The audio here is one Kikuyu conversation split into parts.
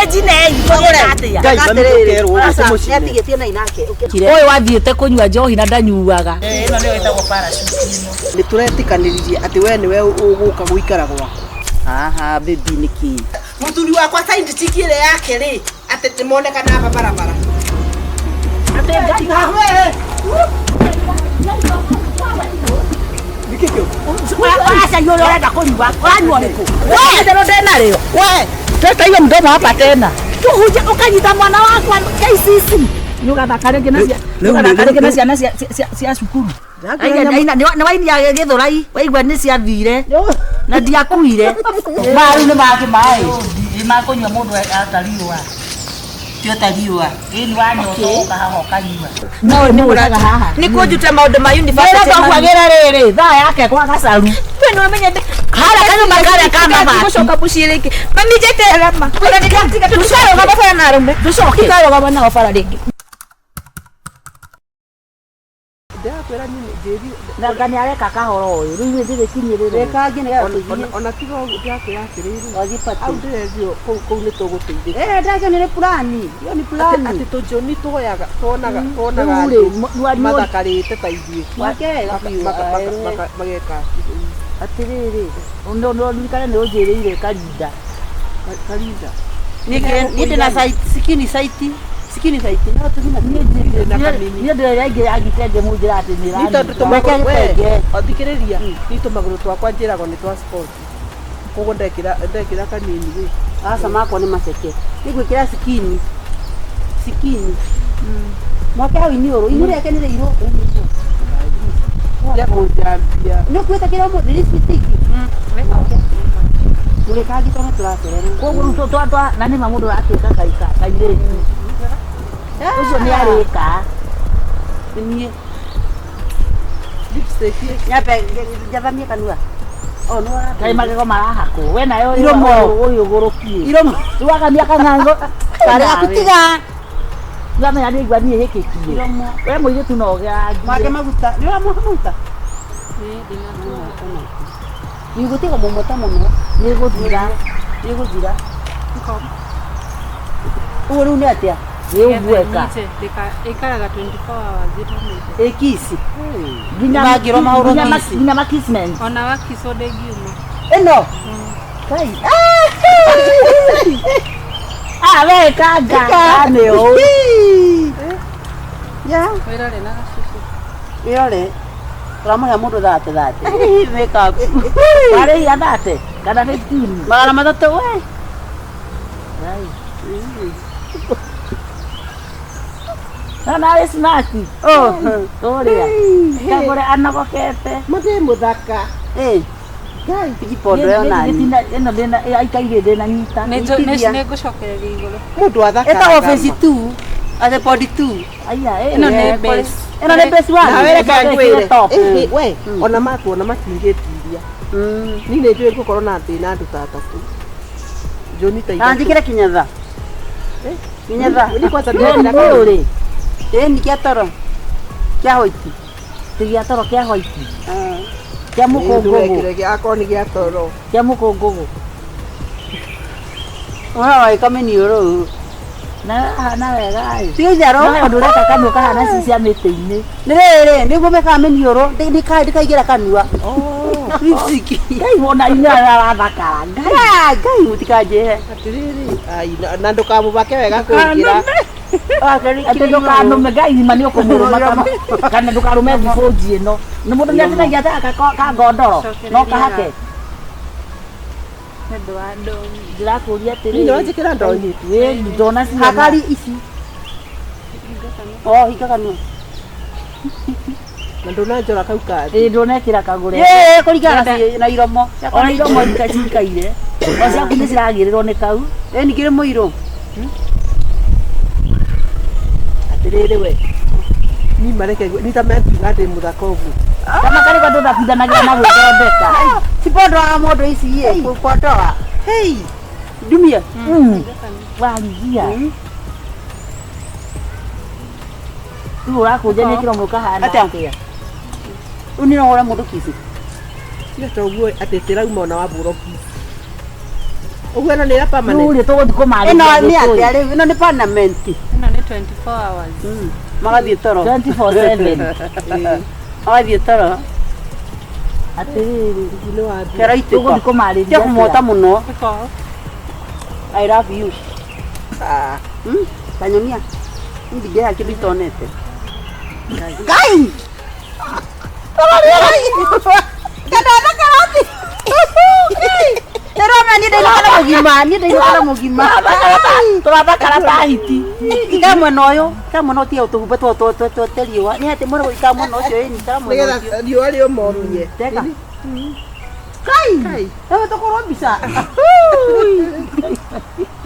Njinei tũgĩka atĩa? Ngai, mami ndũkerwo ũguo, tũmũcine. Nĩatigĩtie na inake. Ũyũ wathiĩte kũnyua njohi na ndanyuaga. Ĩno nĩyo ĩtagwo parachute ĩno. Nĩ tũretĩkanĩririe atĩ we nĩwe ũgũka gũikara gwakwa. Haha baby nĩkĩ? Mũthuri wakwa side chick ĩrĩa yake rĩ, atĩ nĩmonekana aba barabara. Atĩ Ngai. Nĩkĩ kĩu? Aca inyuĩ ũrĩa ũrenda kũnyua, ũranyua ũrĩkũ? Itherũ ndĩnarĩo. We, Teta hiyo mdomo hapa tena. Tuhuje ukanyita mwana wakwa KCC. Nĩ ũgathaka rĩngĩ na cia- nĩ ũgathaka rĩngĩ na ciana cia cukuru. Aina nĩ wainia gĩthũrai waigua nĩ ciathire na ndiakuire. Maĩ nĩ mangĩ maĩ. Nĩ makũnyua mũndũ atariũa. Tio ta riũa. Ĩni wanyota ũka haha ũkanyua. No nĩ ũraga haha. Nĩ kũnjuta maũndũ ma Wĩra university. twakwagĩra rĩrĩ thaa yake kwa gacaru. We nĩ wamenya Harĩa kanyũmba karĩa ka mabati. Gũcoka mũciĩ rĩngĩ. Mami njeterera ma. Ona nĩndatiga tũtikarũgama bara na arũme. Tũcoke. Tũtikarũgama nao bara rĩngĩ. Ndĩrakwĩra niĩ njĩrire Nanga nĩ areka kahoro ũyũ rĩu ndĩrĩkinyĩrĩrwo. Reka nginya nĩgetha tũthiĩ. ona tiga ũguo ndĩrakwĩra atĩrĩrĩ. Wathiĩ Au party. ndĩrendio kũu kũu nĩ tũgũteithĩka. Eh, ndacio nĩ plani. Hiyo ni plani. Atĩ tũnjũni tuoyaga tuonaga tuonaga Rĩu rĩ, andũ nĩ- mathakarĩte ta ithuĩ. Makega biũ. Mageka Atĩrĩrĩ, no ririkane nĩ ũnjĩrĩire karinda. karinda. Niĩ ndĩna site, sikini site, sikini site. No tũthiĩ na Na kamini. Niĩ ndĩrĩa ĩngĩ ya gitenge mũnjĩra atĩ nĩ Ni tondũ ĩranunga. tũmagũrũ we Reke thikĩrĩria ni tũmagũrũ twakwa njĩragwo nĩ twa sport. Koguo ndekĩra ndekĩra kanini rĩ. Aca makwa nĩ maceke. Nĩ gwĩkĩra sikini. Sikini. Mwake hau iniũrũ. Iniũrũ rĩake nĩ rĩirũ. Rĩa kũnjambia. Nĩ ũkuĩte kĩrĩa ũmũthĩ lipstick. Mũrĩkangi tondũ tũracererwo. Koguo rĩu na nĩ ma mũndũ aratuĩka kairĩtu. Ũcio nĩ arĩka. Nĩ niĩ. Lipstick Nyambe njathamie kanua. Oh, nĩ wara. Kaĩ magego marahakwo. We nayo Iromo. ũyũ ũgũrũkie. Iromo. Rĩu akamia kang'ang'o. Karĩ akutiga. Nĩwamenya nĩ igua niĩ hĩkĩtie. Iromo. We mũirĩtu no ũgeangie. Mwake maguta. Nĩ ũramũhe maguta? Nĩ gũtiga mũmota mũno. Nĩ gũthira. Nĩ gũthira. Ũguo rĩu nĩ atĩa? Nĩ ũgueka. Ĩikaraga 24 hours ĩtomĩte. Ĩkici. Nginya Nĩmangĩrwo mahũrwo nginya kici. nginya makissment. Ona wakicwo ndĩngiuma. Ĩno. Kai. Ah, we kanga. Nĩ ũũ. Ya. Wĩrore na gacucu. Wĩrore. Ũramũhe mũndũ thate thate. Makeup. Warĩhia thate kana 15. 300 we. No nawe smart. Oh. Tũrĩa. Kagũre anogokete. Mũthĩ mũthaka. Eh. Ngai tigipondo yo nani. Ĩno ndĩna aikaire ndĩna nyita. Itithia. Nĩngũcokereria igũrũ. Mũndũ athakaraga. Ĩtagwo phase 2. Ate pod 2. Aya, eh. Ĩno nĩ base. Ĩno nĩ phase 1. Nawe reke ngwĩre. Top. Ĩhĩ, we ona matuona matingĩtiria. Niĩ nĩ njũĩ ngũkorwo na thĩna andũ ta atatũ. Njũni ta Na ithatũ. njĩkĩre kinyatha. Kinyatha. Ni kwanza Nĩ ndĩrekĩra ũrĩ. Ĩĩ ni kĩa toro. Kĩa hoiti. Ti gĩa toro kĩa white. Kĩa mũkũngũgũ. Ndũrekĩre akorwo nĩ gĩa toro. Kĩa mũkũngũgũ. Ũhoro wa ĩkamĩniũrũ. Na hana wega ĩ. Tiga itherũ. No ũndũ ũreka kanua kahana ci cia mĩtĩ-inĩ. Nĩ rĩrĩ nĩguo mekaga mĩniũrũ ndĩkaingĩra kanua. Lipstick. Ngai wona inyuĩ arathakara. Ngai. Ah, Ngai mũtikanjĩhe. Atĩrĩrĩ, ai, na ndũkamũbake wega kũingĩra. Atĩ ndũkanũme Ngai ma nĩ ũkũmũrũma kana ndũkarũme thibũnji ĩno. Nĩ mũndũ nĩ atinagia ka ngondoro no kahake. Nĩ ũndũ wa ndomi. Ndĩrakũria atĩrĩrĩ. Niĩ nĩwanjĩkĩra ndonyi. Ĩ ndona ciana. Hakari ici. Oh, hinga kanua. Na ndũnanjora kau kathi. Ĩ ndũnekĩra kagũre. Ĩĩ kũringana na iromo. Ona iromo cikaire. O ciaku nĩ ciragĩrĩrwo nĩ kau. Ĩ ningĩ nĩ mũirũ. Atĩrĩrĩ we. Ni mareke ni ta mekiuga ndĩ mũthaka ũguo. Kama karĩ kwa tũthakithanagia na gwĩthondeka. Cipondoaga mũndũ ici ĩ kũpondoa. Hei, Ndumia. Warigia. Rĩu ũrakũnjania kĩromo kahana Atĩa? atĩa? Rĩu nĩ no ũre mũndũ kici. tiga ta ũguo atĩ tĩrauma ona wambũrwo kiss. Ũguo ĩno nĩ ya permanent. Rĩu rĩ tũgũthiĩ kũmarĩria Ĩno nĩ Gĩkũyũ. atĩa rĩu? Ĩno nĩ permanent. Ĩno nĩ 24 hours. Magathiĩ toro. 24/7. Magathiĩ toro. Atĩrĩrĩ, Nĩ wa mbia. Kĩraitĩka. tũgũthiĩ kũmarĩria Tia kũmota atĩa? mũno. Ĩko. I love you. Ah. Kanyonia. Ndingĩaga kĩndũ itonete. Ngai! Ndĩrona niĩ ndainũka na mũgima, niĩ ndainũka na mũgima. Tũrathakara ta hiti. Ikara mwena ũyũ, ikara mwena ũyũ tiga tũhumbe twote riũa. Nĩ atĩ mwena ikara mwena ũcio ĩni, ikara mwena ũcio. Nĩgetha riũa rĩũmomie. Teka. Kai! Ewe tũkorwo mbica.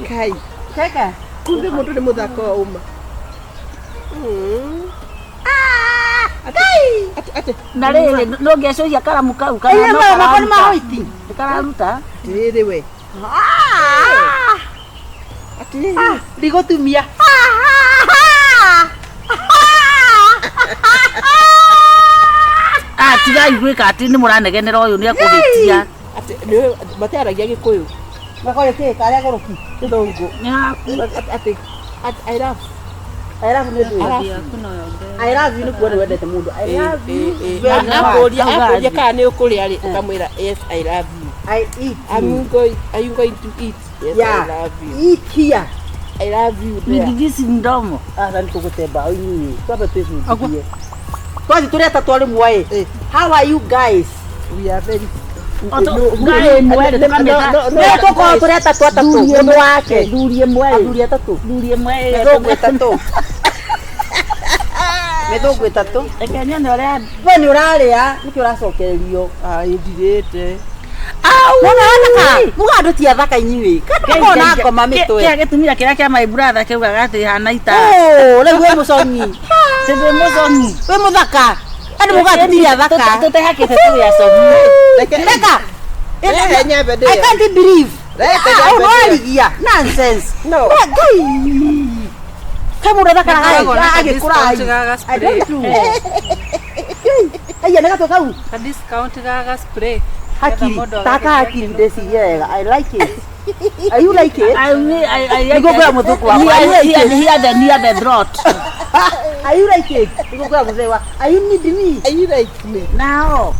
Kai. Teka. Kumbe mũndũ nĩ mũthaka wa ũma. Atĩ atĩ Na rĩrĩ no ngĩacũhia karamu kau kana Ĩĩ no maya makwa nĩ kararuta. ma white. Nĩ kararuta. atĩrĩrĩ we. Atĩrĩrĩ. Ndigũtumia. Ah, tigai gwĩka atĩ nĩ mũranegenera ũyũ nĩ ekũhĩtia. Atĩ nĩwe matiaragia Gĩkũyũ. Makorĩ kĩ karĩa gũrũki. Gĩthũngũ. Nĩ haku. Atĩ atĩ I love. I love nĩ ndũĩ. Yaku no yongerere. I love you nĩ kuona wendete mũndũ. I love you very much. Akũria akũria kana nĩ ũkũrĩa rĩ ũkamwĩra yes I love you. I eat. I'm going are you going to eat? Yes Yeah. I love you. Eat here. I love you there. With this mdomo. Aca nĩ tũgũte mbaũ inyuĩ. Twambe twĩcundithie. Twathi tũrĩ atatũ a rĩmwe ĩ. How are you guys? We are very Ngai ĩmwe rĩ tũkamĩta. Nĩ tũkorwo tũrĩ atatũ atatũ. Mũndũ wake. Thuri ĩmwe rĩ. Athuri atatũ. Thuri ĩmwe rĩ. Mĩthũngũ ĩtatũ. Mĩthũngũ ĩtatũ. Reke nyone ũrĩa We nĩ ũrarĩa nĩkĩo ũracokererio. Ai ndirĩte. Wona athaka. Muga andũ ti athaka inyuĩ. Kandũ makoragwo na ngoma mĩtwe. Kĩa gĩtumia kĩrĩa kĩa my brother kĩugaga atĩ hana ita. Oh, rĩu wĩ mũcongi. Tindĩ mũcongi. Wĩ mũthaka. Andũ muga tũtirĩ athaka. Tũtehakĩte tũrĩ acogi. Reka. Rehe nyambe I ndĩe. can't believe. Reke Ah, nyambe ndĩe. ũrarigia. Nonsense. No. We, Ngai. Kaĩ mũndũ athakaraga Nĩkoragwo na ka agĩkũra. discount ga ga I spray. don't know. Aya nĩ gatwe kau. Ka discount ga ga spray. Hakiri. Nĩgetha mũndũ Taka agagĩkĩra hakiri kĩndũ. ndĩcirie wega. I like it. Are you like it? I mean, I Nĩguo kwĩra mũthũngũ wakwa. Are you like it? Hear the near the drought. Are you like it? Nĩguo kwĩra mũthee wa. Are you need me? Are you like me? Nao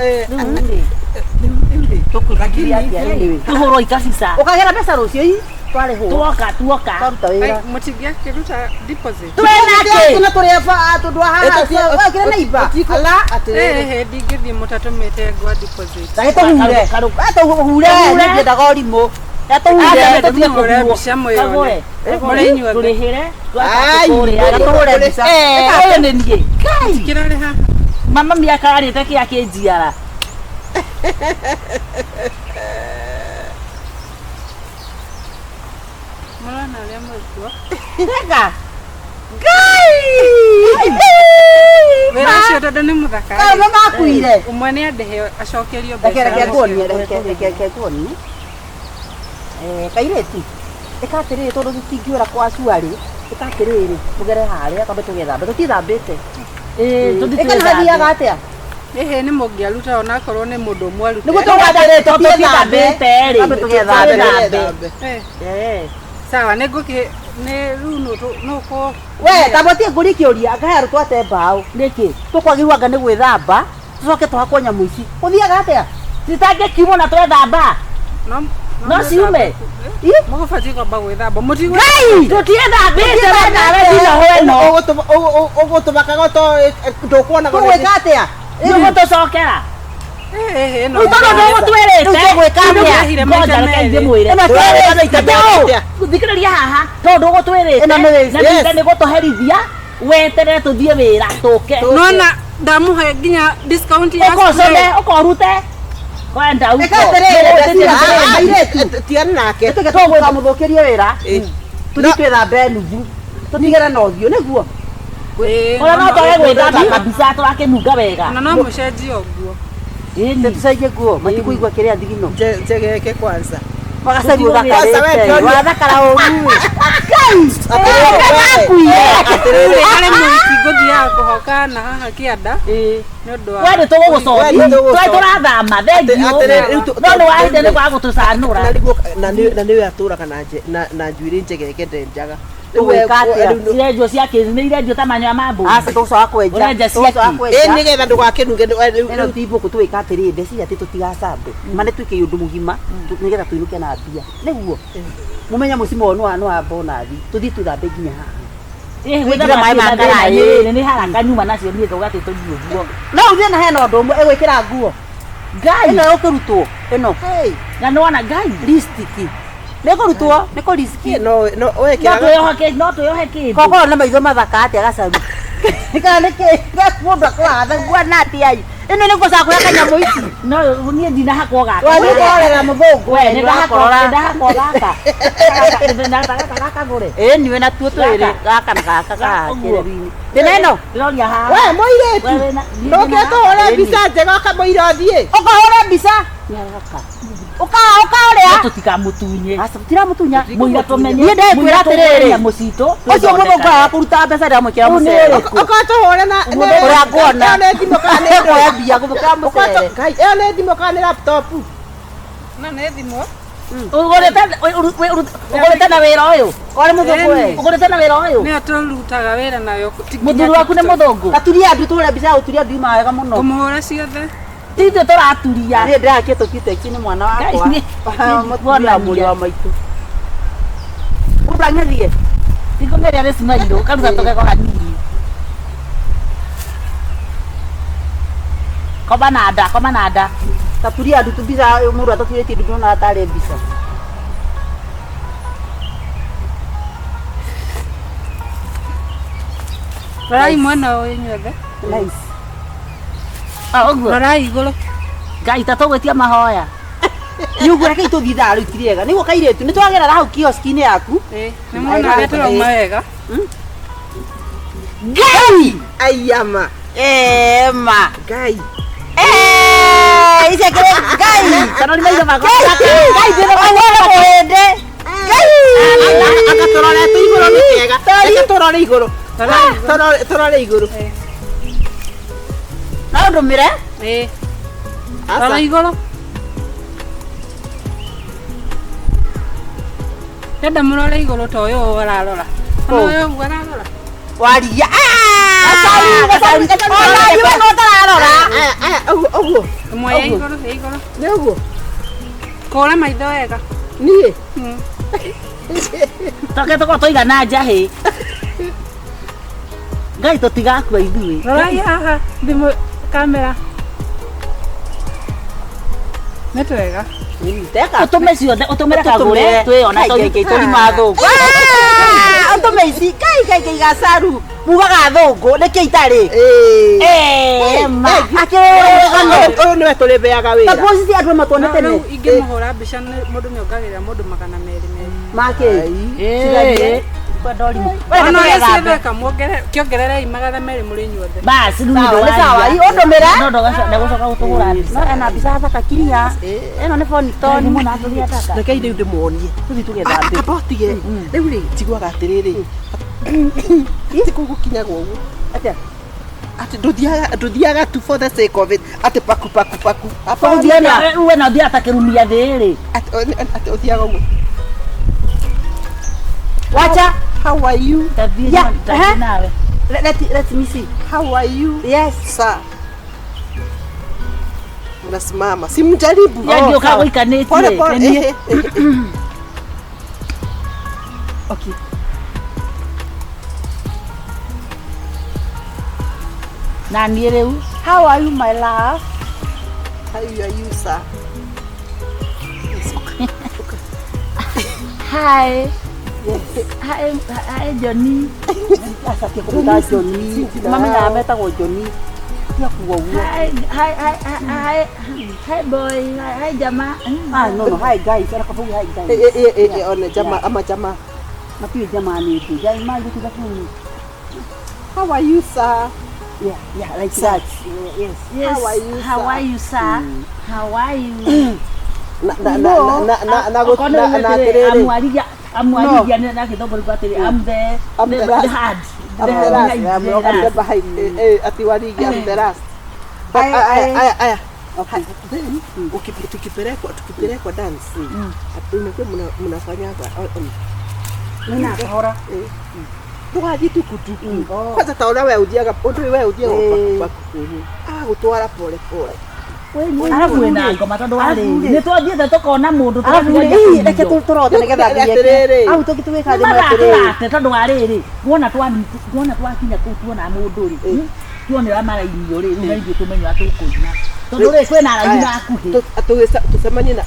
Eh rĩu rĩ Tũkũrũkia atĩa anyway. tũhũrwo ikabica. Ũkagĩra mbeca rũciũ ii? Twarĩhwo. Tuoka tuoka. Twaruta wĩra. Ai, mũtingĩakĩruta deposit. Twĩna kĩ? Na tũrĩ aba tondũ wa haha. Ũkĩra neighbor. Ala. Atĩrĩrĩ. Ĩhĩ ndingĩthiĩ mũtatũmĩte ngwa deposit. Reke tũhure. Karu- Tũhure. Tũhure. Ndiendaga ũrimũ. Reke tũhure. Aca tũtige Tũhũre kũhuo. mbica mwĩyone. Kagũre. Mũrĩ inyuothe. Tũrĩhĩre. Ai. Tũrĩhĩre. Tũhũre mbica. Ũyũ nĩ niĩ. Kĩrarĩ haha. Mama mĩaka arĩte kĩa kĩnjiara. Mũrona ũrĩa mwĩkuo. Reka. Ngai! Wĩra ũcio tondũ nĩ mũthaka. Kaĩ rĩ, makuire. Ũmwe nĩ andĩhe acokerio Reke mbeca. reke nguonie, reke reke reke nguonie. Eh, kairĩtu. Ĩka atĩrĩrĩ tondũ tũtingĩũra kwa cuarĩ. Ĩka atĩrĩrĩ, tũgere harĩa twambe tũgethambe. Tũtithambĩte. Ĩĩ tũthiĩ Ĩka nĩ hathiaga atĩa? Ĩhĩ nĩ mũngĩaruta onakorwo nĩ mũndũ ũmwe arute. Nĩguo tũgathe Tũtithambĩte rĩ. Twambe tũgethambe. Tũgethambe. Eh, Eh. Sawa nĩ ngũkĩ nĩ rĩu nũ kũ We, tambotie ngũrie kĩũria, anga he arutwo ate mbaũ. Nĩkĩ? Tũkwagĩrĩirwo anga nĩ gwĩthamba, tũcoke tũhakwo nyamũ ici. Gũthiaga atĩa? Citangĩkiumwo na twethamba. no No ciume. Ih, Mũgũbatiĩ kwamba gwĩthamba. Mũtigũ Ngai! Tũtiethambĩte we nawe nginya hweno. Ũgũtũmakaga to ndũkuonaga Tũgwĩka atĩa? Nĩũgũtũcokera. Ĩhĩ no. Rĩu tondũ ndũgũtwĩrĩte. Rĩu tũgwĩka atĩa? Ndĩrehire maita Ngoja reke merĩ. ithiĩ mwĩre. Ĩno twĩrĩte. Thikĩrĩria haha tondũ ndũgũtwĩrĩte Ĩno nĩ waste. na ningĩ nĩ gũtũherithia weterere tũthiĩ wĩra tũke Nona ndamũhe nginya discount ya ũkocone spray. ũkorute kwenda Ĩka huko atĩrĩrĩ, airĩtu. Tigana nake. Tũke tũkamũthũkĩrie wĩra. Eh. Tũthiĩ twĩthambe nuthu. Tũtigere na ũthiũ nĩguo. Ĩĩ, ona no twage gwĩthamba no- kabisa tũrakĩnunga wega Ona no mũcenjie nguo. Ĩni. Tũcenjie nguo, matikũigua kĩrĩa thigino. Njegeke kwanza. Magacaria Kwanza we ũthakarĩte. ndionia- Wathakara ũru. Atĩrĩrĩ, Arĩ mũhiki Ngũthiaga kũhoka na haha kĩanda nĩ ũndũ wa We nĩ tũgũgũcokia. We nĩ tũgũgũcokia. Twĩ tũrathama, thengiũ. Atĩrĩrĩ, rĩu No nĩ wahinde nĩ kwaga gũtũcanũra. Na nĩguo- na nĩwe atũraga na na njuĩrĩ njegege ndenjaga. Rĩu Ũgwĩka atĩa? rĩu Irenjwo cia kĩ nĩ irenjwo ta manyoya ma mbũri. Aca tũgũcoka kwenja. Ũrenja Tũgũcoka ciaki. Ĩ kwenja. nĩgetha ndũgakĩnunge rĩu Ĩno ti mbũkũ twĩka atĩrĩrĩ, ndeciria atĩ tũtigacambe ma nĩ twĩke ũndũ mũgima nĩgetha tũinũke na mbia nĩguo mũmenye mũcimo ũyũ nĩ wa bonathi tũthiĩ twĩthambe nginya haha. Ĩ, Wĩkĩre maĩ ma karaĩ. Nĩ haraka nyuma nacio niĩ ngauga atĩ tũthiĩ ũguo. No ũthiĩ na hena ũndũ ũmwe ĩgwĩkĩra nguo Ngai. ĩno ĩkũrutwo ĩno Na nĩwona Ngai. lipstick nĩ kũrutwo nĩ kũ lipstick no no No wekĩraga twĩyohe no twĩyohe kĩndũ. kokorwo na maitho mathaka atĩa gacaru kana nĩkĩ mũndũ akoraga guana atĩa ai ĩno nĩ ngũcaga kũrĩa kanyamũ ici No niĩ ndinahakwo gaka. wathiĩ kũrorera mũthũngũ We nĩ ndahakwo ũrakorora ndahakwo gaka. Gaka gaka ngũre. ĩ niwe na tuo twĩrĩ Gaka. gaka na gaka Ũguo. gakĩrĩru-inĩ ndĩna ĩno Ndĩroria haha. we mũirĩtu We wĩna- ndũke tũhũre mbica njega ũkamũira ũthiĩ. ũkahũra mbica ũka ũka ũrĩa No tũtikamũtunye. aca tũtiramũtunya Mũira tũmenye. Niĩ ndĩkwĩra mũira tũgũre atĩrĩrĩ, nyamũ citũ. ũcio mũthũngũ aga kũruta mbeca ndĩramwĩkĩra Ũyũ nĩ mũcere ũrĩkũ? Okorwo tũhũre na Ũrĩa nguona. ĩyo nĩ thimũ kana nĩ Kuoya mbia ngũmũkĩra mũcere Ngai, ĩyo nĩ thimũ kana nĩ laptop? No nĩ thimũ. Ũgũrĩte na wĩra ũyũ. Korĩ mũthũngũ we Ũgũrĩte na wĩra ũyũ. Nĩyo tũrutaga wĩra nayo. Ti nginya Mũthuri waku nĩ TikTok. mũthũngũ. gaturia andu tũhũre mbica ya gũturia ndu ima wega mũno Kũmũhũra ciothe. Ti ithuĩ tũraturia. niĩ ndĩrakĩtwo kĩteki nĩ mwana wakwa Ngai, mũtumia mũrĩ wa maitũ mũndũ ang'ethie Tikũgeria nĩ smile karuta tũgego hanini. Koma na nda, koma na nda. gaturia andu tu mbica mũndũ ataturĩtie ndu ndona tarĩ mbica Rorai mwena ũyũ inyuothe. nice Ah, ũguo. Rorai igũrũ. Ngai ta tũgwĩtia mahoya. nĩ ũguo rekei tũthiĩ thaa rĩu tirĩega nĩguo kairĩtu nĩ twagerera hau kioski-inĩ yaku Ĩ, nĩ mwona ũrĩa tũrauma wega. Ngai Aiyama. ema Ngai. Eh, ici akĩrĩ Ngai Kana nĩ maitho makwa. Ngai ndĩrona mũhĩndĩ Ngai Anga tũrorete igũrũ nĩ kega. Reke tũrore igũrũ. Tũrore igũrũ. No ndũmĩre Ĩ, Aca. rora igũrũ. Ndenda mũrore igũrũ ta ũyũ ũrarora. Ona ũyũ ũguo ararora. waria ona iwe no ũtararora Aya, aya, ũguo, ũguo. Ĩmwe ya igũrũ, ya igũrũ. Nĩ ũguo. Kũra maitho wega. Niĩ. Toke tũkorwo tũigana njahĩ. Ngai tũtigakua ithuĩ. Rorai haha thimũ kamera. Nĩ twega. teka Ũtũme ciothe, ũtũmĩre kagũre twĩona tũri mathũngũ ũtũme ici ngai ngai ngai gacaru mugaga thũngũ nĩkĩ itarĩ Ĩĩ. Ema. akĩrũgano Ũyũ nĩwe tũrĩbeaga wĩra. takuo cici andũ matwone No tene rĩu ingĩmũhũra mbica mũndũ nĩongagĩrĩra mũndũ 200 200. makĩ Ĩĩ. Ona ũrĩa ciatheka kĩongererei 200 mũrĩ inyuothe. Basi rĩu Sawa, nĩ sawa. Ĩ, ũndũmĩre? No ndagũcoka gũtũgũra mbica. no ena mbica thaka kinya ĩno nĩ Nĩ bonitoni mũno atũria taka. Rekei rĩu ndĩmuonie. tũthiĩ tũgethambe Amba ũtige. Rĩu rĩ, njiguaga atĩrĩrĩ. Ti kũu gũkinyagwo ũguo. atĩa Atĩ ndũthiaga tu for the sake of it. Atĩ paku paku paku. Hapana. Ũthiaga we na ũthiaga ta kĩrumia thĩ rĩ. Atĩ ũthiaga ũguo. wacha How are you? Tathiĩ Yeah, tathiĩ eh. nawe. let me see How are you? yes Sir. Unasimama. Simjaribu. Ya ngĩũka sawa. gũikanĩtie. Pole pole. Nĩ niĩ. Ehe, ehe. okay Na niĩ rĩu how are you my love How are you, sir? Hi. Hi, hi Johnny. aca tie kũmwĩta Johnny mamenyaga metagwo Johnny tia kuga ũguo Hi, hi, hi, hi, hi boy. Hi, hi jamaa. ah no no hi guys ara kabugi hi guys Eh, eh, eh, eh, ona jamaa ama jamaa. matiũĩ jamaa nĩ ndũ jai ma gĩtiga kuni How are you, sir? yeah yeah like that yes Yes. How are you, How sir? are you, sir? How are you? Na na na na na na Okorwo na nĩ na atĩrĩ, atĩrĩrĩ. amwarigia amwarigia na gĩthũngũ rĩu atĩrĩ, I'm the I'm the the the last. hard. I'm the last. I'm the behind. Ati warigi, I'm the last. But aya aya. Okay. Then tukipelekwa dance. Unakuwa mnafanya hapa. Nina kahora. Tũgathiĩ tukutuku. Kwanza ta ũrĩa we ũthiaga, ũndũ ũyũ we ũthiaga agagũtwara pole pole. Arabu wĩna ngoma tondũ wa rĩrĩ nĩ twathiĩte tũkona mũndũ Arabu rĩ, reke tũrote nĩgetha Atĩrĩrĩ. Au tũgĩtwĩka thĩ atĩrĩrĩ. Mathatũrate tondũ wa rĩrĩ wona twakinya kũu tuona mũndũ rĩ tuone ũrĩa marainio rĩ rĩu na ithuĩ tũmenye ũrĩa tũkũina tondũ rĩ kwĩna araini hakuhĩ Tũcemanie na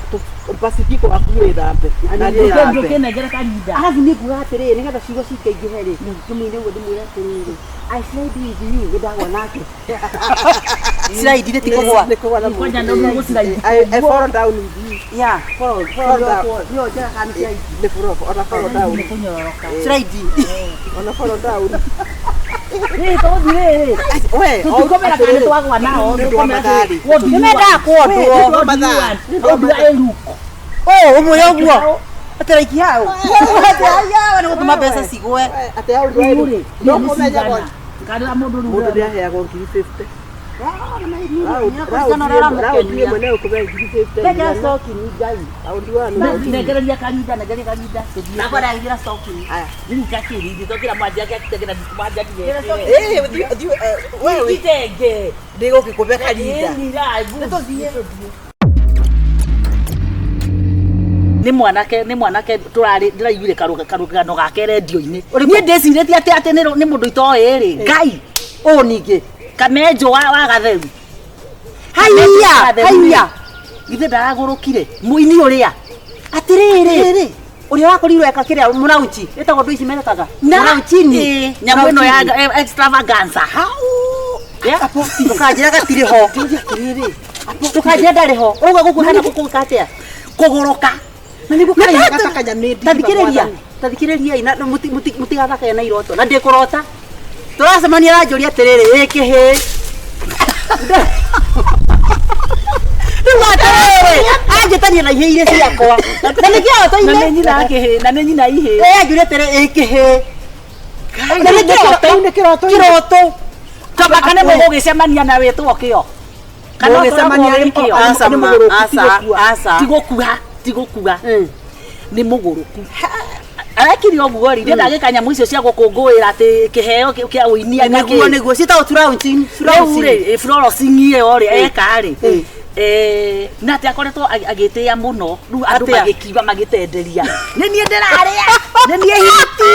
basi kiko hakuhĩ thambe. Na ndĩthambe. Ndũkĩnengere karinda. Arabu nĩ nguga atĩrĩrĩ nĩgetha ciugo cikaingĩhe rĩ tũmũine ũguo ndĩmwĩre atĩrĩrĩ I slide with you nĩ ndagwa nake. Slide nĩ ti kũgwa. Nĩ kũgwa na mũndũ. Kwanja nĩ gũslide. I fall down with you. Yeah, follow Fall down. Nĩyo njega kana slide. Nĩ follow, ona follow down. Nĩ kũnyororoka. Slide. Ona follow down. Rĩrĩ tũgũthiĩ rĩrĩ We, tũtikomera kana nĩ twagwa nao Nĩ ũndũ wa mathaa-rĩ. Nĩmendaga kwondwo. Oh, ũmwĩre ũguo. Atĩ like how? Atĩ haya nĩ gũtũma mbeca cigwe. Atĩ hau ndũ no kũmenya kwa Kana mũndũ rĩu mũndũ nĩaheagwo ngiri 50. Raundi ĩmwe no ĩkũhe ngiri 50. Ndekera stocking Ngai. Raundi one. Nengereria karinda, nengereria karinda. Nakwa ndagĩra stocking. Aya. Rĩu gakĩrindi tokĩra mwanja gakĩtegera mwanja Eh, thiĩ wewe Kitenge. ndigũgĩkũhe karinda. Nĩ mwanake nĩ mwanake tũrarĩ ndĩraiguire karũgano gake rendio-inĩ niĩ ndĩcirĩtie atĩ atĩ nĩ mũndũ itoĩ rĩ Ngai Ũũ ningĩ. Kamenjo wa Gatheru. Haiya, haiya. Githĩ ndaragũrũkire mũini ũrĩa Atĩrĩrĩ. Ũrĩa wakorirwo eka kĩrĩa mũrauchi ĩtagwo ndũ ici merekaga. Mũrauchini. Nyamũ ĩno ya extravaganza. Ndũkanjĩra gatirĩ ho. Ndũkanjĩra ndarĩ ho. Ũrauga gũkũ hana gũkũ atĩa? Kũgũrũka. Na nĩguo Kanya tathikĩrĩria tathikĩrĩria na mũtigathakae na iroto na ndĩkũrota tũracemania aranjũria atĩrĩrĩ ĩ kĩhĩ rĩu atĩrĩrĩ anjĩtania na ihĩ iria ciakwa na nĩ kĩroto-inĩ Na nĩ nyina kĩhĩ na nĩ nyina ihĩ ĩ anjũria atĩrĩ ĩ kĩhĩ na nĩ kĩroto kĩroto Tamba kana mũgũgĩcemania na wĩtwo kĩo kana Mũgũgĩcemania ũtũragwo wĩ kĩo aca ma aca aca tigũkua tigũkua nĩ mũgũrũku arekire ũguo rĩ ndĩndagĩka nyamũ icio cia gũkũngũĩra atĩ kĩheo kĩa ũini nĩguo nĩguo ciĩtagwo turaunchini rĩu rĩ florosing ĩyo rĩ eka rĩ na atĩ akoretwo agĩtĩĩa mũno rĩu andũ magĩkiuga magĩtenderia nĩ niĩ ndĩrarĩa nĩ niĩ hiti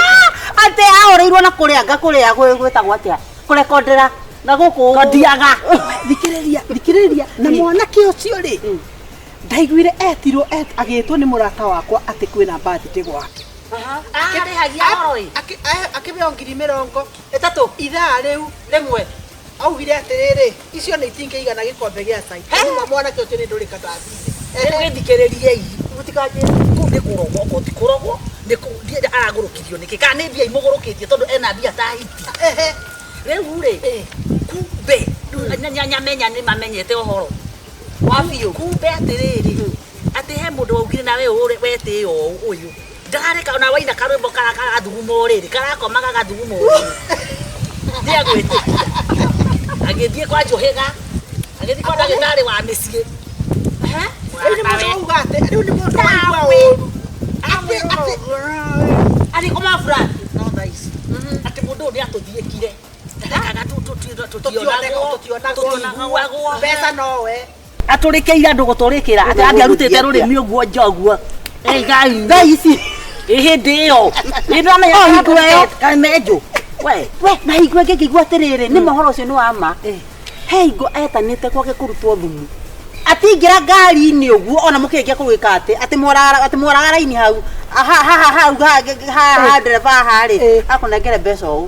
atĩ ahũrĩirwo na kũrĩa nga kũrĩa gwĩtagwo atĩa kũrekondera na gũkũ kondiaga thikĩrĩria thikĩrĩria na mwanake ũcio rĩ ndaiguire etirwo agĩtwo nĩ mũrata wakwa atĩ kwĩna birthday gwake arĩhagia horo ĩ akĩheo ngiri mĩrongo ĩtatũ ithaa rĩu rĩmwe augire atĩrĩrĩ icio nĩ itingĩigana gĩkombe gĩa cai rĩu mwanake ũcio nĩ ndũrĩka ndathire rĩu gĩthikĩrĩriei mũtikanjĩre kũu nĩ kũrogwo okorwo ti kũrogwo nĩ aragũrũkirio nĩkĩ kana nĩ mbia imũgũrũkĩtie tondũ ena mbia ta hiti rĩu rĩ kumbe nyamenya nĩ mamenyete ũhoro wa biũ kumbe atĩrĩrĩ atĩ he mũndũ waugire nawe wetĩo ũyũ ndarareka ona waina karwĩmbo karagathuguma ũrĩrĩ karakoma gagathuguma ũrĩrĩ nĩagwĩtĩkia agĩthiĩ kwa Njũhĩga agĩthiĩ kwa ndagĩtarĩ wa mĩciĩ rĩu nĩ mũndũ wauga atĩ rĩu nĩ mũndũ waigua ũru atĩ koma fulani no thaa ici atĩ mũndũ ũyũ nĩatũthiĩkire ndarekaga tũtionagwo tũtiguagwo mbeca nowe atũrĩkĩire andũ gũtũrĩkĩra atĩ angĩarutĩte rũrĩmĩ ũguo nja ũguo Ngai thaa ici hĩndĩ ĩyo nĩndĩramenya Oh, hingo ĩyo. Kamenjo we we na hingo ĩngĩ ngĩigua atĩrĩrĩ nĩ mohoro ũcio nĩ wa ma he hingo etanĩte gwake kũrutwo thumu atingĩra ngari-inĩ ũguo ona mũkĩrĩkia kũgĩka atĩ atĩ mworaga raini hau hau ha ndereba haha rĩ akũnengere mbeca ũũ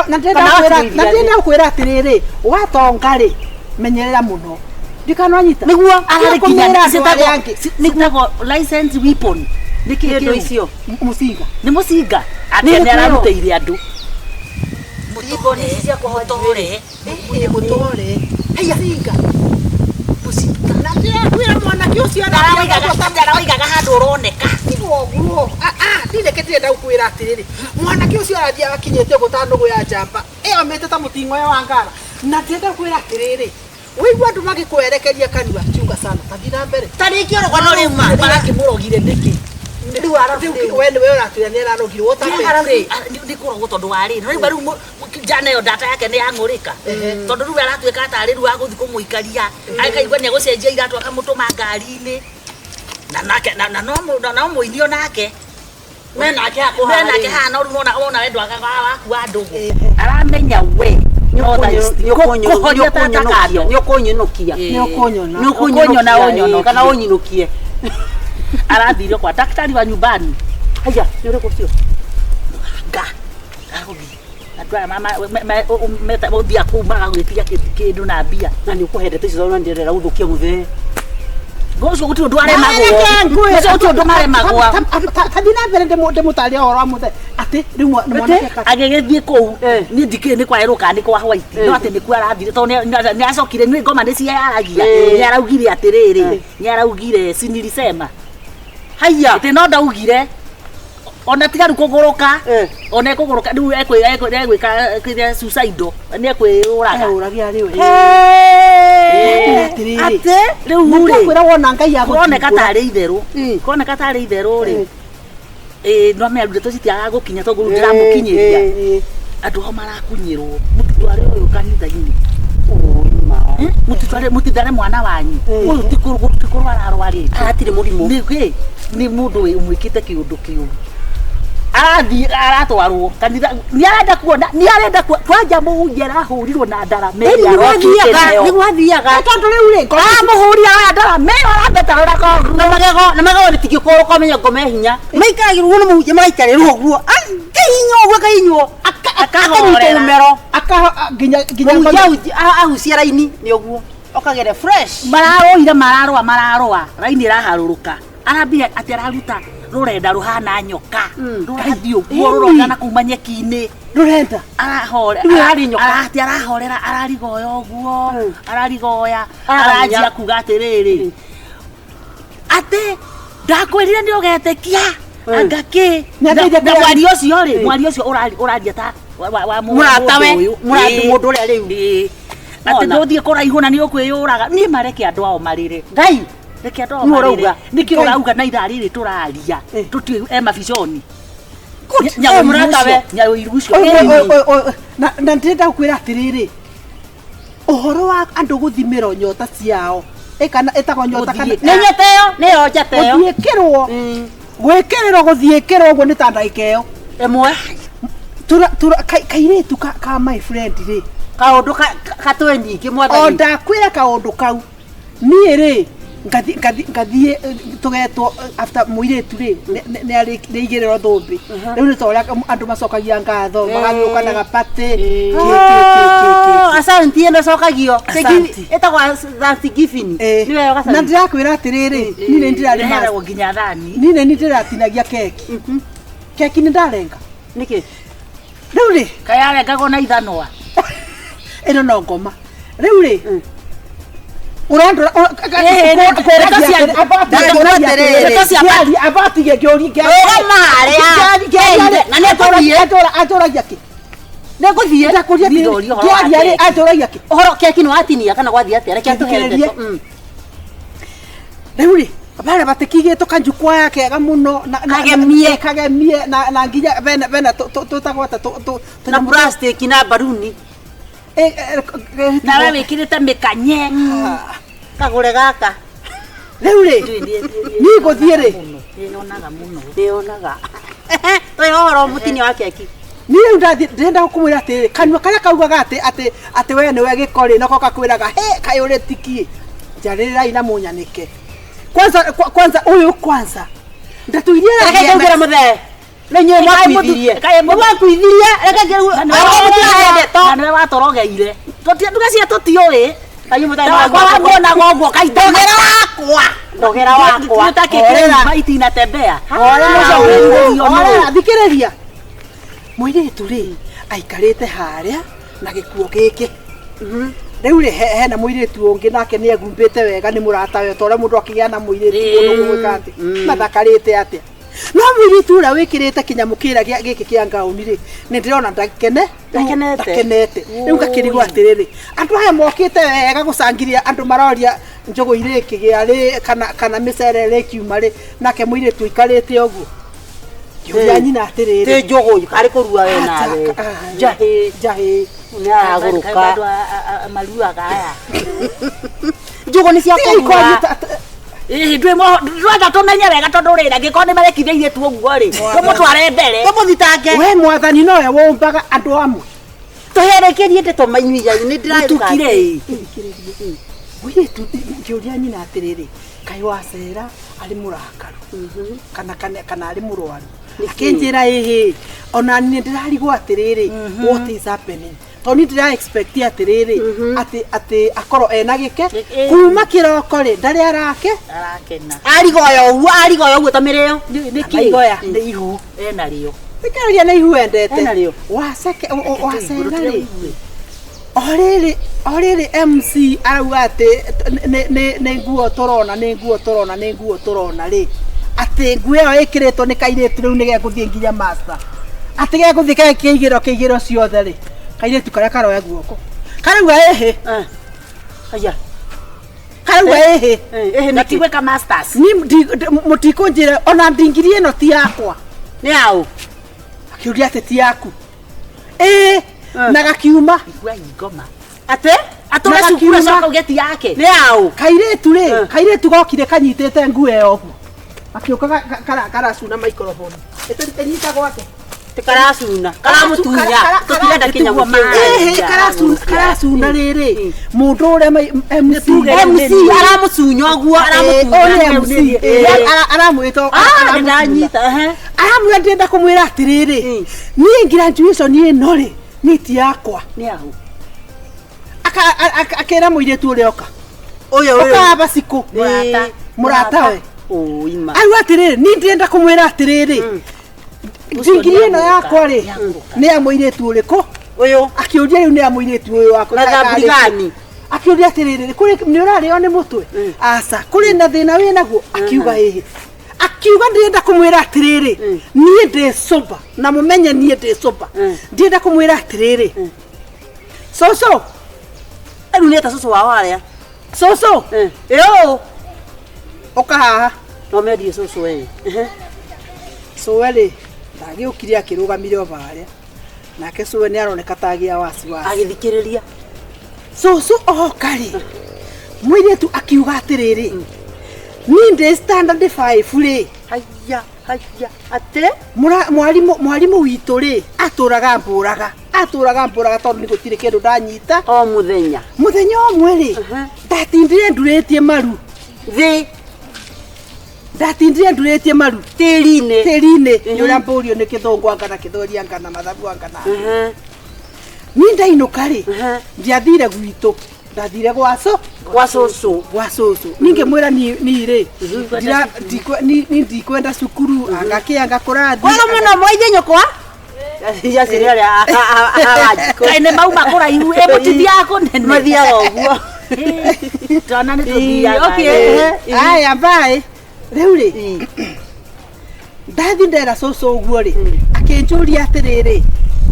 na ndĩrenda gũkwĩra atĩrĩrĩ watonga rĩ menyerera mũno ndikananyita nĩguo kũmĩra andũ arĩa angĩ nĩgwo license weapon nĩ kĩĩ kĩndũ kĩu icio mũcinga nĩ mũcinga atĩ Nĩ nĩ ararutĩire andũ cia mũtore mũtore mũcinga mũcinga na ndĩrakwĩra mwanake ũcio ndaraoigaga handũ ũroneka tigwo ũguo ndirĩ Ndĩrenda gũkwĩra atĩrĩrĩ, mwanake ũcio arathiĩ akinyĩte ũguo ta nũgũ ya njamba ĩyomĩte ta mũting'oe wa ngara. Na ndĩrenda gũkwĩra atĩrĩrĩ, wĩigua andũ magĩkwerekeria kanua, chunga sana, tathiĩ na mbere. Ta rĩngĩ ũrogano rĩu ma. Marakĩmũrogire nĩkĩ? Rĩu rĩu we nĩwe ũratwĩra nĩ ararogirwo ũtapĩte. Nĩ kũrogwo tondũ wa rĩrĩ rĩu rĩu njana ĩyo ndata yake nĩ yang'ũrĩka, tondũ rĩu aratuĩka tarĩ rĩu agũthiĩ kũmũikaria, akaigua nĩ egũcenjia iratũ akamũtũma ngari-inĩ, na nake na no mũini onake Menake hakuha. Menake haha, no rĩu wona wona we ndwagaga waku wa ndũgũ aramenya we kũhoria tata kando. Nĩ ũkũnyũnũkia. Nĩ ũkũnyona. Nĩ ũkũnyona ũnyonokie. Kana ũnyinũkie. Arathire kwa daktari wa nyumbani. Haya, nĩ ũrĩkũ ũcio? Nga agũthiĩ andũ aya meta ũthiaga kũu magagwĩtia kĩndũ na mbia. Na nĩ ũkũhendete icio tondũ ndĩrenda gũthũkia mũthee. Ũcio gũtirĩ ũndũ aremagwo, ũcio gũtirĩ ũndũ maremagwo. Tathiĩ na mbere ndĩmũtarĩrie ũhoro wa mũthee atĩ rĩu mwanake Agĩgĩthiĩ kũu. Eh. Niĩ ndikĩũĩ nĩ kwa erũ kana nĩ kwa white, no atĩ nĩkuo arathire tondũ nĩ acokire nĩ ngoma nĩ ciaragia. Eh. Nĩ araugire atĩrĩrĩ, nĩ araugire sinilisema. Haya. Atĩ no ndaugire ona tiga rĩu kũgũrũka. Eh. Ona ekũgũrũka rĩu egwĩka kĩrĩa suicidal, nĩ ekwĩyũraga. Ũragia rĩu. Hey! Atĩrĩrĩ. Atĩ? Rĩu rĩ, Ndakwĩra wona Ngai kũroneka agũtungũra. tarĩ itherũ, kũroneka tarĩ itherũ rĩ, ĩ no mea ndeto citiagaga gũkinya tondũ rĩu ndĩramũkinyĩria. Andũ ao marakunyĩrwo, mũtitware ũyũ kanitha-inĩ. Eh, mũtitware, mũtithare mwana wanyu ũyũ, ti kũrwara arwarĩte. Hatirĩ mũrimũ. Nĩ kĩ nĩ mũndũ ũmwĩkĩte kĩũndũ kĩũru, arathiĩ aratwarwo kanitha, nĩ arenda kuona, nĩ arenda kwanja mũhunjia arahũrirwo na ndarama ĩrĩa arokĩte nayo. Nĩ gwathiaga. Tondũ rĩu rĩ, Aramũhũria oya ndarama ĩyo arabetarũra koguo. Na magego, na magego rĩtingĩkorwo ũkamenya ngoma e hinya. Maikaragĩrwo nĩ mũhunjia magaikarĩrwo ũguo. Akahihinywo ũguo akahihinywo. Akanyitwo Akahorera. mũmero. Aka nginya nginya Mũhunjia ahucia raini nĩ ũguo. Ũkagere fresh. Mararũire, mararũa, mararũa, raini ĩraharũrũka, arambire atĩ araruta rũrenda rũhana nyoka, rũrathiĩ ũguo rũrongana kuma nyeki-inĩ. Rũrenda. Arahore. Rĩu harĩ nyoka. Atĩ arahorera, ararigoya ũguo, ararigoya. Araramia. Aranjia kuga atĩrĩrĩ, atĩ ndakwĩrire nĩ ũgetĩkia anga kĩ. Nĩ na andeithia na mwaria ũcio rĩ, mwaria ũcio ũraria ta wa Mũratawe, mũndũ ũyũ. mũrata mũndũ ũrĩa rĩu. Ĩĩ. Atĩ Wona. ndũthiĩ kũraihu na nĩ ũkwĩyũraga, niĩ mareke andũ ao marĩre. Ngai. Reke andũ ao Nĩ marĩre. ũrauga. Nĩkĩ ũrauga na ithaa rĩrĩ tũraria tũtiĩ e mabiconi? Eh, mũratawe. Nyawĩiru ũcio. Na ndĩrenda gũkwĩra atĩrĩrĩ, ũhoro wa andũ gũthimĩrwo nyota ciao ĩkana ĩtagwo nyota kana Gũthiĩka. Nĩ nyota ĩyo, nĩyo njata ĩyo. Gũthiĩkĩrwo, gwĩkĩrĩrwo, gũthiĩkĩrwo ũguo nĩ ta ndagĩka ĩyo. Ĩmwe. Kairĩtu ka my friend rĩ, Kaũndũ katũĩ nyingĩ o mwathani. Ndakwĩra kaũndũ kau niĩ rĩ, ngathiĩ tũgetwo after mũirĩtu rĩ nĩ aigĩrĩrwo thũmbĩ. Rĩu nĩ ta ũrĩa andũ macokagia ngatho, magagĩũka na gapatĩ kĩ, kĩ, kĩ, kĩ, kĩ. Oh, asante ĩno cokagio. Asante. Ĩtagwo thanksgiving. Nĩ wega Na Asante. ndĩrakwĩra atĩrĩrĩ, niĩ nĩ ndĩrarĩ Ĩheagwo nginya thani. niĩ nĩ ndĩratinagia keki, keki nĩ ndarenga. Nĩkĩ? Rĩu rĩ, Kayarengagwo na ithanwa. Ĩno no ngoma rĩu rĩ ũrandora. Abatige ngĩũria. Rũgama harĩa. Na nĩ ngũthiĩ. Anjũragia kĩ? Nĩ ngũthiĩ. Ndakũria. Niĩ ndoria ũhoro wa Kĩaria rĩ, keki. anjũragia kĩ? Ũhoro keki nĩ watinia kana gwathiĩ atĩa? Reke atũhe Thikĩrĩrie. ndeto. Rĩu rĩ, barĩa batikigĩtwo kanjukwaya kega mũno Kagemie. Kagemie na nginya bena tũtagwo atĩa Na plastic na baruni. Nawe wĩkĩrĩte mĩkanye. Kagũre gaka. Rĩu rĩ, niĩ ngũthiĩ rĩ, Nĩyonaga mũno. Ndĩonaga. Tũhe ũhoro mũtinio wa keki. Niĩ rĩu ndathiĩ ndĩrenda kũmwĩra atĩrĩrĩ, kanua karĩa kaugaga atĩ we nĩwe gĩko rĩ, nako gakwĩraga he kaĩ ũrĩ tiki njarĩrĩrai na mũnyanĩke kwanza kwanza ũyũ kwanza ndeto iria Reke ngũgĩre mũthee. Nĩ inyuĩ mwakuithirie. Kaĩ Nĩ mwakuithirie. Reke ngĩrue. Mũtirahe ndeto. Na nĩwe watorogeire nduga cia tũtiũĩ. Kaĩ mũtarĩ Na wakwa wamuonaga ũguo kaita. Ndogera wakwa. Ndogera wakwa. Tutakĩkĩrĩra itinatembea. Horera, thikĩrĩria. Mũirĩtu rĩ, aikarĩte harĩa na gĩkuo gĩkĩ. Rĩu rĩ, hena mũirĩtu ũngĩ nake nĩ egumbĩte wega, nĩ mũratawe, ta ũrĩa mũndũ akĩgĩa na mũirĩtu mũndũ kũmwĩka atĩ mathakarĩte atĩa. No mũirĩtu ũrĩa wĩkĩrĩte kĩnyamũ kĩrĩa gĩkĩ kĩa ngaũni rĩ, nĩ ndĩrona ndakene Ndakenete. ndakenete. Rĩu ngakĩrigwo atĩrĩrĩ, andũ aya mokĩte wega gũcangiria andũ maroria njũgũ irĩkĩgĩa rĩ kana mĩcere ĩrĩkiuma rĩ, nake mũirĩtu aikarĩte ũguo. Ngĩũria nyina atĩrĩrĩ, Ti njũgũ arĩ kũrua we nawe. Njahĩ njahĩ Nĩ aragũrũka. Andũ maruaga aya. Njũgũ nĩ cia kũrua. Ĩĩ ndwenda tũmenye wega tondũ rĩrĩ angĩkorwo nĩ marekire airĩtu ũguo rĩ tũmũtware mbere. Tũmũthitange. We mwathani nowe wũmbaga andũ amwe. Tũherekerie ndeto mainyuiga nĩ Mũtukire ĩ. Mũirĩtu ngĩũria nyina atĩrĩrĩ, kaĩ wacera arĩ mũrakaru kana arĩ mũrwaru? Akĩnjĩra ĩhĩ, ona niĩ ndĩrarigwo atĩrĩrĩ, what is happening? Tondũ niĩ ndĩra expect atĩrĩrĩ, atĩ akorwo ena gĩke kuma kĩroko rĩ, ndarĩ arake. Arakena. Arigoya ũguo, arigoya ũguo ta mĩrĩo. Nĩkĩ? Maigoya nĩ ihu. Ena rĩo. Thikĩrĩria nĩ ihu endete. Ena rĩo. Waceke wacera rĩ. O rĩrĩ MC arauga atĩ nĩ nguo tũrona, nĩ nguo tũrona, nĩ nguo tũrona rĩ. Atĩ nguo ĩyo ĩkĩrĩtwo nĩ kairĩtu rĩu nĩ gegũthiĩ nginya master. Atĩ gegũthiĩ kĩigĩro kĩigĩro ciothe rĩ. Kairĩtu karĩa karoya guoko. Karauga ĩhĩ. Aya. Karauga ĩhĩ. Ĩhĩ Na nĩkĩ? ti gwĩka masters. Niĩ mũtikũnjĩra ona ndingiri ĩno ti yakwa. Nĩ yaũ? Akiuria atĩ ti yaku. Ĩĩ, na gakiuma. Igua ingoma. Atĩ? Atũre Na cukuru gakiuma. acoka uge ti yake. Nĩ yaũ? Kairĩtu rĩ, kairĩtu gokire kanyitĩte nguo ĩyo ũguo. Akiũka karacuna microphone. Ĩnyitagwo atĩa? Ti karacuna. Karamũtunya. Tũtirenda kĩnyamũ kĩu. Ĩhĩ, karacuna rĩrĩ. Mũndũ ũrĩa MC MC aramũcunya ũguo, aramũtunya. Ũrĩa MC aramwĩta Nĩndanyita, ehe. Aramwĩra ndĩrenda kũmwĩra atĩrĩrĩ, niĩ graduation ĩno rĩ, niĩ ti yakwa. Nĩ yaũ? Akĩra mũirĩtu ũrĩa oka. Ũyũ ũyũ. Ũkaba cikũ. Mũrata. Mũrata we. Ũima. Arauga atĩrĩrĩ, niĩ ndĩrenda kũmwĩra atĩrĩrĩ, ndingiri ĩno yakwa rĩ, nĩ ya mũirĩtu ũrĩkũ? Ũyũ. Akĩũria rĩu nĩ ya mũirĩtu ũyũ wakwa. Na thamburi gani? Akĩũria atĩrĩrĩ, kũrĩ nĩ ũrarĩo nĩ mũtwe? Aca, kũrĩ na thĩna wĩ naguo? Akiuga ĩhĩ. Akiuga ndĩrenda kũmwĩra atĩrĩrĩ, niĩ ndĩ sober, na mũmenye niĩ ndĩ sober. Ndĩrenda kũmwĩra atĩrĩrĩ, cũcũ, Rĩu nĩ eta cũcũ wao arĩa. cũcũ, Ĩũ. ũka haha. No mendie cũcũ ĩ. Cũwe rĩ, ndagĩũkire akĩrũgamire o harĩa. Nake cũwe nĩ aroneka ta agĩa wasiwasi. Agĩthikĩrĩria. Cũcũ oka rĩ, mũirĩtu akiuga atĩrĩrĩ, niĩ ndĩ standard 5 rĩ. Haya, haya. Atĩ? Mwarimũ witũ rĩ, atũraga mbũraga. Atũraga mbũraga tondũ nĩ gũtirĩ kĩndũ ndanyita. O mũthenya. Mũthenya ũmwe rĩ, ndatindire ndurĩtie maru. Thĩ. Ndatindire ndurĩtie maru. Tĩri-inĩ. Tĩri-inĩ. Nĩ ũrĩa mbũrio nĩ kĩthũngũ anga na kĩthweri anga na mathabu anga na. Niĩ ndainũka rĩ, ndiathire gwitũ. Ndathire gwa Gwa cũcũ. Gwa cũcũ. Niĩ ngĩmwĩra niĩ rĩ, niĩ ndikwenda cukuru, anga kĩ anga kũrathi. Kwega mũno mwaithie nyũkwa. Yacire arĩa awanjikũ. Kaĩ nĩ mauma kũraihu, ĩ mũtithiaga kũnene. Mathiaga ũguo. Twana nĩ tũthiaga. Okay. Aya, bye. Rĩu rĩ, ndathi ndera cũcũ ũguo rĩ, akĩnjũria atĩrĩrĩ,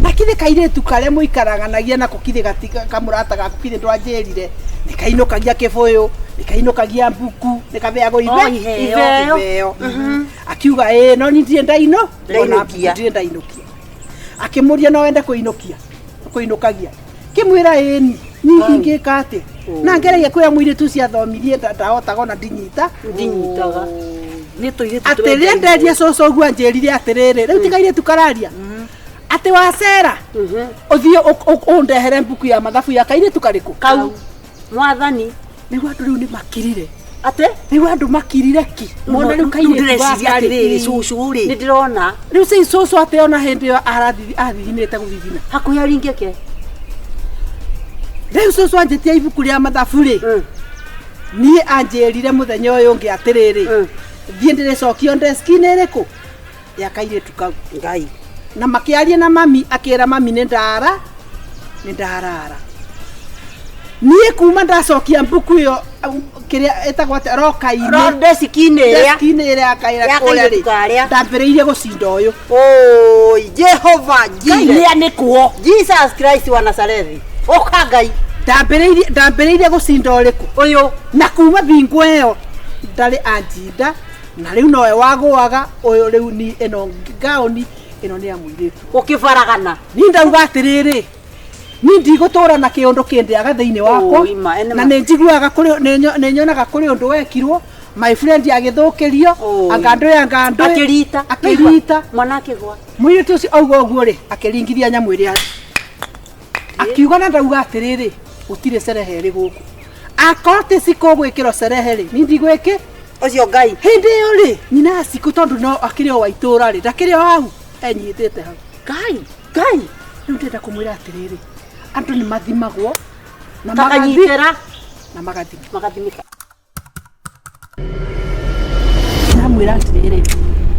na kithĩ kairĩtu karĩa mũikaranganagia nako kithĩ kamũrata gaku kithĩ ndwanjĩrire, nĩ kainũkagia kĩbũyũ, nĩ kainũkagia mbuku, nĩ kabeagwo iheo. Iheo. Akiuga ĩĩ, no niĩ ndirĩ ndaino, ona Ndainũkia. ndirĩ ndainũkia. Akĩmũria no wende kũinũkia, kũinũkagia. Kĩmwĩra ĩĩ ni, niĩ ingĩka atĩa? Na ngeragia kwĩra mũirĩtu ũcio athomirie ndahotaga ona ndinyita. Ndinyitaga. Nĩ tũirĩtu Atĩ rĩrĩa nderia cũcũ ũguo anjĩrire atĩrĩrĩ, rĩu ti kairĩtu kararia. Atĩ wacera, ũthiĩ ũndehere mbuku ya mathabu ya kairĩtu karĩkũ? Kau. Mwathani. Nĩguo andũ rĩu nĩ makirire. Atĩ? Rĩu andũ makirire ki. Mona rĩu kairĩtu ndĩreciria gaka rĩ. atĩrĩrĩ, cũcũ rĩ. Nĩ ndĩrona. Rĩu cĩ cũcũ atĩ ona hĩndĩ ĩyo arathiginĩte gũthithina. Hakuhĩ aringĩke. Rĩu cũcũ anjĩtie ibuku rĩa mathabu rĩ. Niĩ anjĩrire mũthenya ũyũ ũngĩ atĩrĩrĩ, thiĩ ndĩrĩcokio ndeski-inĩ ĩrĩkũ? Ya kairĩtu kau. Ngai. Na makĩaria na mami, akĩra mami nĩ ndara, nĩ ndarara. Niĩ kuma ndacokia mbuku ĩyo Kĩrĩa ĩtagwo atĩa roka-inĩ Deski-inĩ ĩrĩa deski-inĩ ĩrĩa ya kaira Ya kũrĩa kairĩtu rĩ karĩa. ndambĩrĩirie gũcinda ũyũ. Oi, Jehova Ngai Jireh. nĩ anĩkwo. Jesus Christ wa Nazarethi. Ũka Ngai. Ndambĩrĩirie gũcinda ũrĩkũ? Ũyũ. Na kuma bingo ĩyo ndarĩ anjinda, na rĩu nowe wagũaga ũyũ. Rĩu ni ĩno gaũni ĩno nĩ ya mũirĩtu. Ũkĩbaragana. Ni ndauga atĩrĩrĩ, ni ndigũtũra na kĩũndũ kĩndĩaga thĩinĩ wakwa. Oi, ma, ene Na ma. nĩ njiguaga kũrĩ nĩ nyonaga kũrĩ ũndũ wekirwo my friend agĩthũkĩrio. Oi. Anga ndũĩ, anga ndũĩ. Akĩrita. Akĩrita. Mwana akĩgwa. Mũirĩtu ũcio auga ũguo rĩ, akĩringithia nyamũ ĩrĩa akiuga, na ndauga atĩrĩrĩ, gũtirĩ cerehe ĩrĩ gũkũ, akorwo ti cikũ gwĩkĩrwo cerehe rĩ, ni ndigwĩkĩ. Ũcio Ngai. Hĩndĩ ĩyo rĩ, nyina ya cikũ, tondũ no akĩrĩ o wa itũũra rĩ, ndakĩrĩ o hau enyitĩte hau. Ngai. Ngai. Rĩu ndĩrenda kũmwĩra atĩrĩrĩ, andũ nĩ mathimagwo na magathi Takanyitĩra. na magathima. Magathimĩka. Ndamwĩra atĩrĩrĩ,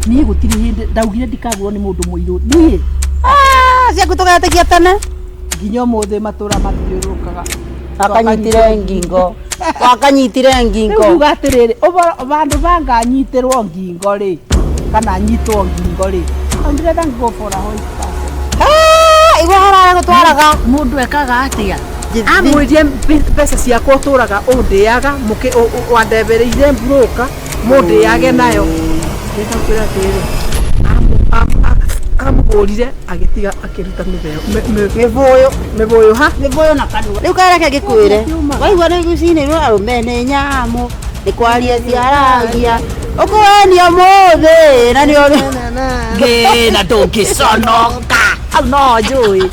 niĩ gũtirĩ hĩndĩ ndaugire ndikagũrwo nĩ mũndũ mũirũ niĩ. Ah, ciaku tũgetĩkia tene. Nginya ũmũthĩ matũũra mathiũrũrũkaga. Wakanyitire ngingo. Wakanyitire Rĩu ngingo. uga atĩrĩrĩ, vandũ vanganyitĩrwo ngingo rĩ, kana nyitwo ngingo rĩ, I'd rather go for a white person. Ah, igua haraya gũtwaraga. Mũndũ ekaga atĩa? Amwĩrie mbeca ciakwa ũtũraga ũndĩaga wandebereire mburũka mũndĩage nayo. Ndĩrenda kwĩra atĩrĩrĩ, amũhũrire agĩtiga akĩruta Mĩbũyũ. mĩbũyũ ha. Mĩbũyũ na kanua. Rĩu kareke ngĩkwĩre. Waigua nĩ gucinĩrwo arũme nĩ nyamũ. Nĩ kwaria ciaragia. Ũkũwenio mũthĩ na nĩ ũrĩ. Ngĩ na ndũngĩconoka hau no njũĩ.